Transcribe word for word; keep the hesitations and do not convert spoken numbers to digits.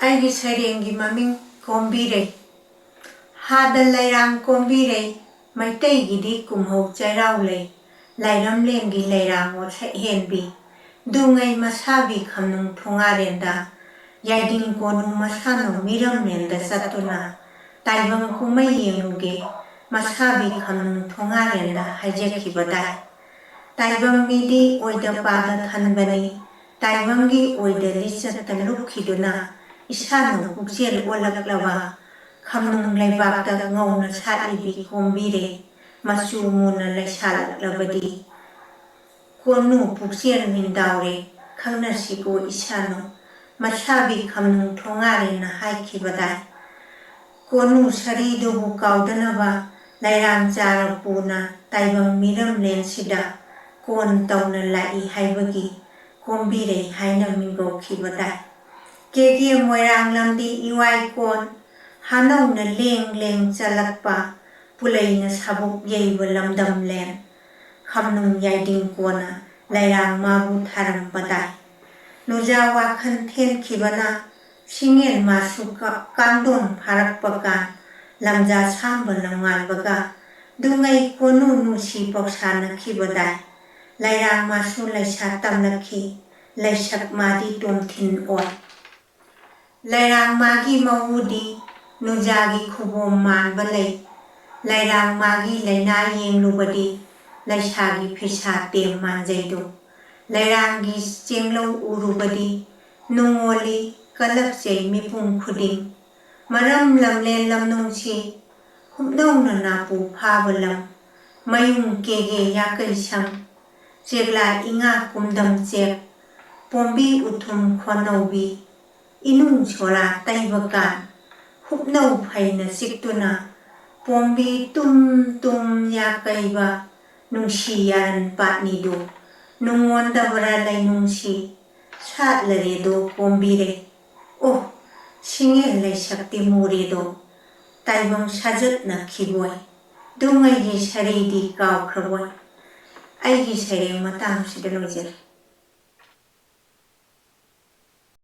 ꯑꯩꯒꯤ ꯁꯩꯔꯦꯡꯒꯤ ꯃꯃꯤꯡ ꯀꯣꯝꯕꯤꯔꯩ꯫ ꯍꯥꯗ ꯂꯩꯔꯥꯡ ꯀꯣꯝꯕꯤꯔꯩ, ꯃꯩꯇꯩꯒꯤꯗꯤ ꯀꯨꯝꯍꯧ ꯆꯩꯔꯥꯎ ꯂꯩ꯫ ꯂꯥꯏꯔꯝꯂꯦꯟꯒꯤ ꯂꯩꯔꯥꯡ ꯑꯣꯠꯁꯛ ꯍꯦꯟꯕꯤ, ꯗꯨꯉꯩ ꯃꯁꯥꯕꯤ ꯈꯝꯅꯨꯡ ꯊꯣꯉꯥꯔꯦꯟꯗ, ꯌꯥꯏꯗꯤꯡ ꯀꯣꯅꯨ ꯃꯁꯥꯅꯧ ꯃꯤꯔꯝꯂꯦꯟꯗ ꯆꯠꯇꯨꯅ, ꯇꯥꯏꯕꯪ ꯀꯨꯝꯍꯩ ꯌꯦꯡꯂꯨꯒꯦ, ꯃꯁꯥꯕꯤ ꯈꯝꯅꯨꯡ ꯊꯣꯉꯥꯔꯦꯟꯗ ꯍꯥꯏꯖꯈꯤꯕꯗꯥꯏ꯫ ꯇꯥꯏꯕꯪ ꯃꯤꯗꯤ ꯑꯣꯏꯗ ꯄꯥꯗ ꯊꯟꯕꯅꯤ, ꯇꯥꯏꯕꯪꯒꯤ ꯑꯣꯏꯗ ꯂꯤꯆꯠꯇ ꯂꯨꯞꯈꯤꯗꯨꯅ, ꯏꯁꯥꯅ ꯄꯨꯛꯆꯦꯜ ꯑꯣꯜꯂꯛꯂꯕ, ꯈꯝꯅꯨꯡ ꯂꯩꯕꯥꯛꯇ ꯉꯧꯅ ꯁꯥꯠꯂꯤꯕꯤ ꯀꯣꯝꯕꯤꯔꯦ, ꯃꯆꯨ ꯃꯨꯅ ꯂꯩꯁꯥꯜꯂꯛꯂꯕꯗꯤ꯫ ꯀꯣꯟꯅꯨ ꯄꯨꯛꯆꯦꯜ ꯃꯤꯟꯗꯥꯎꯔꯦ, ꯈꯪꯅꯁꯤꯀꯣ ꯏꯁꯥꯅꯨ, ꯃꯁꯥꯕꯤ ꯈꯝꯅꯨꯡ ꯊꯣꯉꯥꯔꯦꯅ ꯍꯥꯏꯈꯤꯕꯗꯥꯏ꯫ ꯀꯣꯟꯅꯨ ꯁꯔꯤꯗꯨꯕꯨ ꯀꯥꯎꯗꯅꯕ ꯂꯩꯔꯥꯡ ꯆꯥꯔ ꯄꯨꯅ ꯇꯥꯏꯕꯪ ꯃꯤꯔꯝꯂꯦꯟꯁꯤꯗ ꯀꯣꯟ ꯇꯧꯅ ꯂꯥꯛꯏ ꯍꯥꯏꯕꯒꯤ ꯀꯣꯝꯕꯤꯔꯩ ꯍꯥꯏꯅ ꯃꯤꯡꯒꯧꯈꯤꯕꯗꯥꯏ꯫ ꯀꯦꯒꯦ ꯃꯣꯏꯔꯥꯡ ꯂꯝꯗꯤ ꯏꯋꯥꯏ ꯀꯣꯟ, ꯍꯥꯅꯧꯅ ꯂꯦꯡ ꯂꯦꯡ ꯆꯠꯂꯛꯄ, ꯄꯨꯂꯩꯅ ꯁꯥꯕꯨꯛ ꯌꯩꯕ ꯂꯝꯗꯝꯂꯦꯟ꯫ ꯈꯝꯅꯨꯡ ꯌꯥꯏꯗꯤꯡ ꯀꯣꯟꯅ ꯂꯩꯔꯥꯡ ꯃꯥꯕꯨ ꯊꯥꯔꯝꯕꯗꯥꯏ꯫ ꯅꯨꯖꯥ ꯋꯥꯈꯜ ꯊꯦꯟꯈꯤꯕꯅ ꯁꯤꯡꯉꯦꯟ ꯃꯥꯁꯨ ꯀ-, ꯀꯥꯡꯗꯣꯟ ꯐꯥꯔꯛꯄ ꯀꯥꯟ, ꯂꯝꯖꯥ ꯁꯥꯝꯕ ꯂꯝꯉꯥꯟꯕꯒ ꯗꯨꯉꯩ ꯀꯣꯅꯨ ꯅꯨꯡꯁꯤ ꯄꯥꯎꯁꯥꯅꯈꯤꯕꯗꯥꯏ꯫ ꯂꯩꯔꯥꯡ ꯃꯥꯁꯨ ꯂꯩꯁꯥ ꯇꯝꯂꯛꯈꯤ, ꯂꯩꯁꯛ ꯃꯥꯗꯤ ꯇꯣꯝꯊꯤꯟ ꯑꯣꯏ꯫ ꯂꯩꯔꯥꯡ ꯃꯥꯒꯤ ꯃꯎꯗꯤ ꯅꯨꯖꯥꯒꯤ ꯈꯨꯕꯣꯝ ꯃꯥꯟꯕ ꯂꯩ꯫ ꯂꯩꯔꯥꯡ ꯃꯥꯒꯤ ꯂꯩꯅꯥ ꯌꯦꯡꯂꯨꯕꯗꯤ ꯂꯩꯁꯥꯒꯤ ꯐꯤꯁꯥ ꯇꯦꯝ ꯃꯥꯟꯖꯩꯗꯣ꯫ ꯂꯩꯔꯥꯡꯒꯤ ꯆꯦꯡꯂꯧ ꯎꯔꯨꯕꯗꯤ ꯅꯨꯡꯉꯣꯜꯂꯤ ꯀꯂꯛꯆꯩ ꯃꯤꯄꯨꯝ ꯈꯨꯗꯤꯡ꯫ ꯃꯔꯝ ꯂꯝꯂꯦꯟ ꯂꯝꯅꯨꯡꯁꯤ ꯍꯨꯞꯅꯧꯅ ꯅꯥꯄꯨ ꯐꯥꯕ ꯂꯝ꯫ ꯃꯌꯨꯡ ꯀꯦꯒꯦ ꯌꯥꯀꯩ ꯁꯪ꯫ ꯆꯦꯛꯂꯥ ꯏꯉꯥ ꯀꯨꯝꯗꯝ ꯆꯦꯛ꯫ ꯄꯣꯝꯕꯤ ꯎꯊꯨꯝ ꯈꯣꯟꯅꯧꯕꯤ꯫ ꯏꯅꯨꯡ ꯁꯣꯔꯥ ꯇꯩꯕ ꯀꯥꯟ ꯍꯨꯞꯅꯧ ꯐꯩꯅ ꯆꯤꯛꯇꯨꯅ ꯄꯣꯝꯕꯤ ꯇꯨꯝ ꯇꯨꯝ ꯌꯥꯀꯩꯕ ꯅꯨꯡꯁꯤ ꯌꯥꯔꯟ ꯄꯥꯠꯅꯤꯗꯨ ꯅꯨꯡꯉꯣꯟꯗꯕ꯭ꯔꯥ ꯂꯩꯅꯨꯡꯁꯤ ꯁꯥꯠꯂꯔꯦꯗꯣ ꯀꯣꯝꯕꯤꯔꯦ꯫ ꯑꯣ, ꯁꯤꯡꯉꯦꯟ ꯂꯩꯁꯛꯇꯤ ꯃꯨꯔꯦꯗꯣ ꯇꯥꯏꯕꯪ ꯁꯥꯖꯠꯅꯈꯤꯕꯣꯏ꯫ ꯗꯨꯉꯩꯒꯤ ꯁꯔꯤꯗꯤ ꯀꯥꯎꯈ꯭ꯔꯕꯣꯏ꯫ ꯑꯩꯒꯤ ꯁꯩꯔꯦꯡ ꯃꯇꯥꯡꯁꯤꯗ ꯂꯣꯏꯖꯔꯦ꯫